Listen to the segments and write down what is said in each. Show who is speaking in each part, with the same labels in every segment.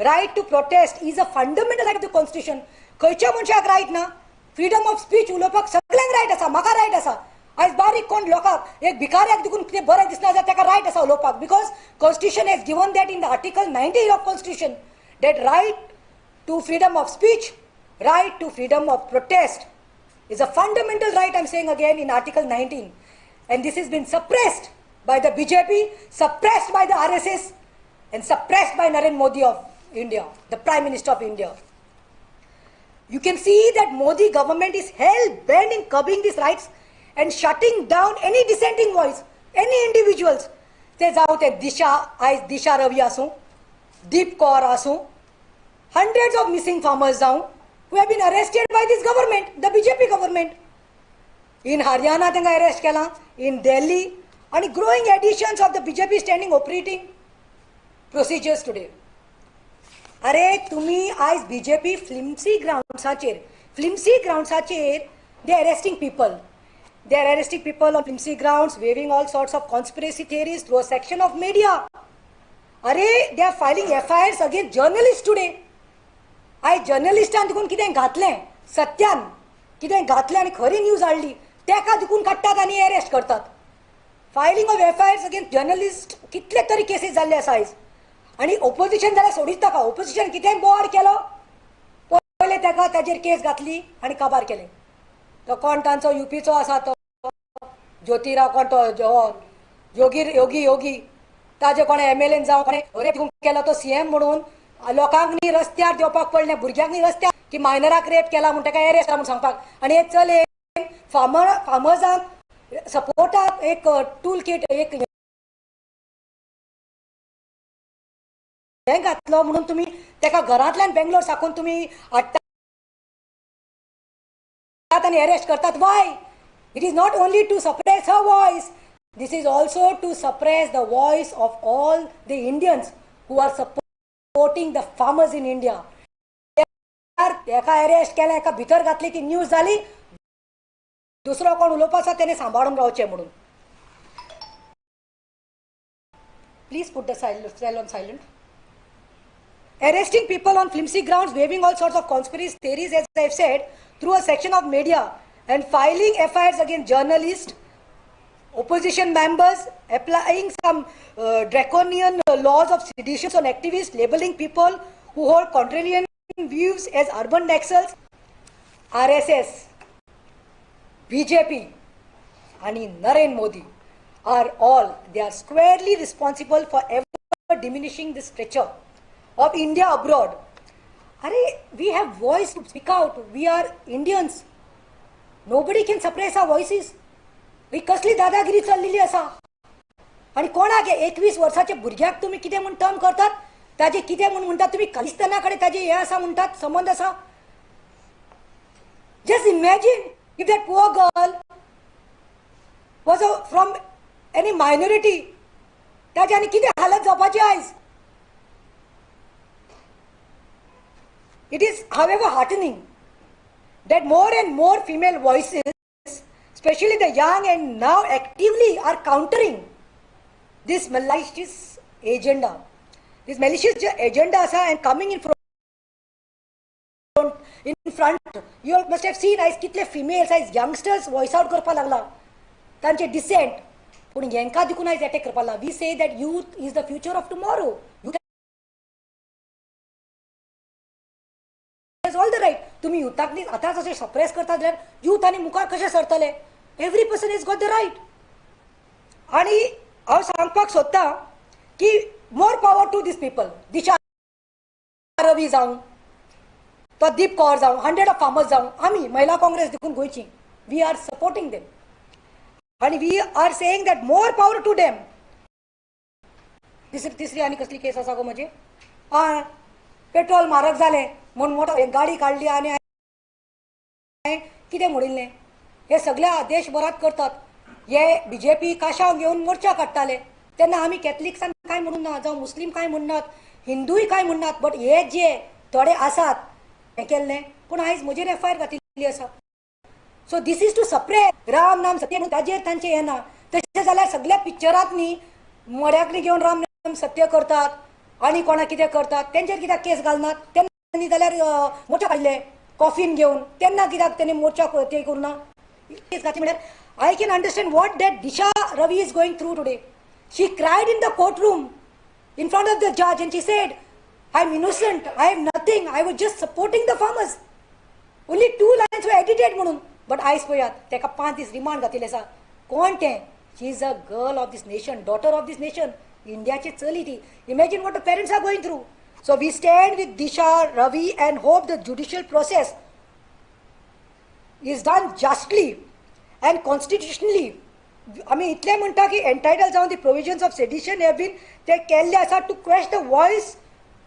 Speaker 1: Right to protest is a fundamental right of the constitution. खंयच्या मनशाक right ना? Freedom of speech उलोवपाक सगळ्यांक रायट आसा. म्हाका रायट आसा. आयज बारीक कोण लोकांक एक भिकाऱ्याक देखून कितें बरें दिसना जाल्यार ताका रायट आसा उलोवपाक, because constitution has given that in the article 19 of constitution, that right to freedom of speech, right to freedom of protest is a fundamental right, I am saying again, in article 19. And this is been suppressed by the BJP, suppressed by the RSS, and suppressed by Narendra Modi of India, the Prime Minister of India. You can see that Modi government is hell bent in curbing these rights and shutting down any dissenting voice, any individuals. ते जावं ते दिशा, आयज दिशा रवी आसूं, दीप कौर आसूं, hundreds of missing farmers जावं, who have been arrested by this government, the BJP government. In Haryana तांकां अरेस्ट केलां, in Delhi, आनी growing editions of the BJP standing operating procedures today. अरे तुम्ही आयज बीजेपी फ्लिम्सी ग्राउंड्साचेर, फ्लिम्सी ग्राउंड्साचेर they arresting people. They are arresting people on flimsy grounds, waving all sorts of conspiracy theories through a section of media. अरे they are filing FIRs against journalist today. आयज जर्नलिस्टान देखून कितें घातलें, सत्यान कितें घातलें आनी खरी न्यूज हाडली, तेका देखून काडटात आनी अरेस्ट करतात. Filing of FIRs against journalist कितले तरी केसीस जाल्ले आसा आयज. आनी ओपोजिशन जाल्यार सोडीच नाका. ओपोजिशन कितेंय बोवाळ केलो, पयले ताका ताजेर केस घातली आनी काबार केलें. तो कोण तांचो युपीचो आसा तो ज्योतिराव कोण तो योगी योगी योगी, ताजे कोण एमएलएन जावं कोणें रेप केलो तो सीएम म्हणून लोकांक न्ही रस्त्यार देंवपाक पडलें, भुरग्यांक न्ही रस्त्यार की मायनराक रेप केला म्हूण ताका एरेस्ट म्हूण सांगपाक. आनी हे चलयेन फार्मर्सांक सपोर्टाक एक टूल किट एक हें घातलो म्हणून तुमी ताका घरांतल्यान बेंगलोर साकून तुमी हाडटात आनी अरेस्ट करतात. Why? It is not only to suppress her voice, this is also to suppress the voice of all the Indians who are supporting the farmers in India. एका अरेस्ट केलें, एका भितर घातली ती न्यूज जाली, दुसरो कोण उलोवपाचो तेणे सांबाळून रावचें म्हणून. Please put the cell on silent. Arresting people on flimsy grounds, waving all sorts of conspiracy theories, as I have said, through a section of media, and filing FIRs against journalists, opposition members, applying some draconian laws of sedition on activists, labeling people who hold contrarian views as urban Naxals. RSS, BJP, and Narendra Modi are all, they are squarely responsible for ever diminishing the stature of India abroad. Arey, we have voice to speak out. We are Indians. Nobody can suppress our voices. ही कसली दादागिरी चल्लेली आसा. आनी कोणाक 21 वर्साच्या भुरग्याक तुमी कितें म्हूण टर्म करतात, ताजे कितें म्हूण म्हणटात तुमी, खालिस्ताना कडेन ताजे हें आसा म्हणटात, संबंद आसा. Just imagine if that poor girl was from any minority, ताजे आनी कितें हालत जावपाची आयज. It is, however, heartening that more and more female voices, especially the young and now actively are countering this malicious agenda. This malicious agenda asa and coming in front. You all must have seen आयज कितले females, आयज youngsters voice out करपाक लागला तांचे dissent. पूण हेंकां देखून आयज attack करपाक लागला. We say that youth is the future of tomorrow. Youth has all the right. तुम्ही युथाक न्ही आतांच अशें सप्रेस करता जाल्यार यूथ आनी मुखार कशें सरतले? Every person is got the right. आनी हांव सांगपाक सोदतां की more power to these people. Disha Ravi जावं, तो दीप कौर जावं, 100 ऑफ फार्मर्स जावं, आमी महिला काँग्रेस देखून गोंयची we are supporting them आनी we are saying that more power to them. तिसरी आनी कसली केस आसा गो म्हजी? आं, पेट्रोल म्हारग जालें म्हूण मोटो गाडी काडली आनी कितें म्हणिल्लें. हे सगळ्या देशभरात करतात. हे बीजेपी काशांव घेवन मोर्चा काडटाले तेन्ना आमी कॅथलिक्सान कांय म्हणून ना, जावं मुस्लीम कांय म्हणनात, हिंदूय कांय म्हणनात, बट हे जे थोडे आसात हें केल्लें. पूण आयज म्हजेर एफआयआर घातिल्ली आसा. So this is to suppress Ram नाम सत्य म्हणून ताजेर तांचें हें ना. तशें जाल्यार सगळ्या पिक्चरांत न्ही मड्याक घेवन राम नाम सत्य करतात आनी कोणा कितें करतात तेंचेर कित्याक केस घालनात? तेन्ना जाल्यार मोर्चा काडले कॉफीन घेवन, तेन्ना कित्याक तेणी मोर्चा ते करूं ना? केस घातली म्हळ्यार I can understand what that Disha Ravi is going through today. She cried in the court room in front of the judge and she said, "I am innocent, I am nothing, I was just supporting the farmers. Only two lines were edited" म्हणून. But आयज पळयात, ताका 5 दीस remand घातिल्लें आसा. कोण तें? She is a girl of this nation, daughter of this nation. इंडियाची चली ती. Imagine what the parents are going through. So we stand with Disha Ravi and hope the judicial process is done justly and constitutionally. आमी इतलें म्हणटा की entitle जावन the provisions of sedition have been ते केल्ले आसा to quash the voice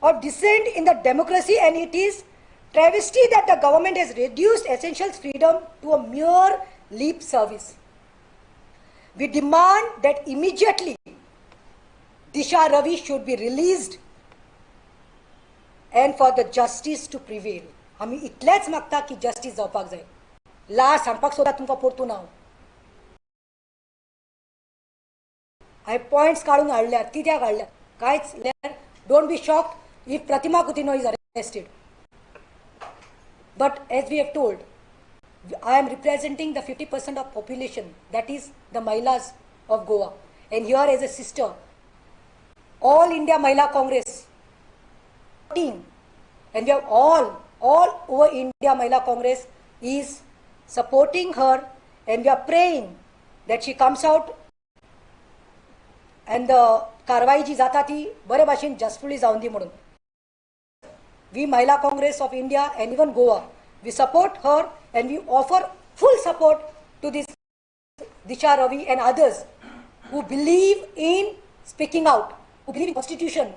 Speaker 1: of dissent in the democracy, and it is travesty that the government has reduced essential freedom to a mere lip service. We demand that immediately Disha Ravi should be released and for the justice to prevail. आमी इतलेंच मागता की justice जावपाक जाय. Last सांगपाक सोदता तुमकां परतून, हांव हांवें पॉयंट्स काडून हाडल्यात. कित्याक हाडल्यात कांयच. Don't be shocked if Pratima Coutinho is arrested. But as we have told, I am representing the 50% of population, that is the Mahilas of Goa. And here as a sister, All India Mahila Congress team, and we have all over India Mahila Congress is supporting her, and we are praying that she comes out and the कारवाई जी जाता ती बरे भाशेन जस्टफुली जावन दी म्हणून. We Mahila Congress of India and even Goa, we support her and we offer full support to this Disha Ravi and others who believe in speaking out, who believe in constitution.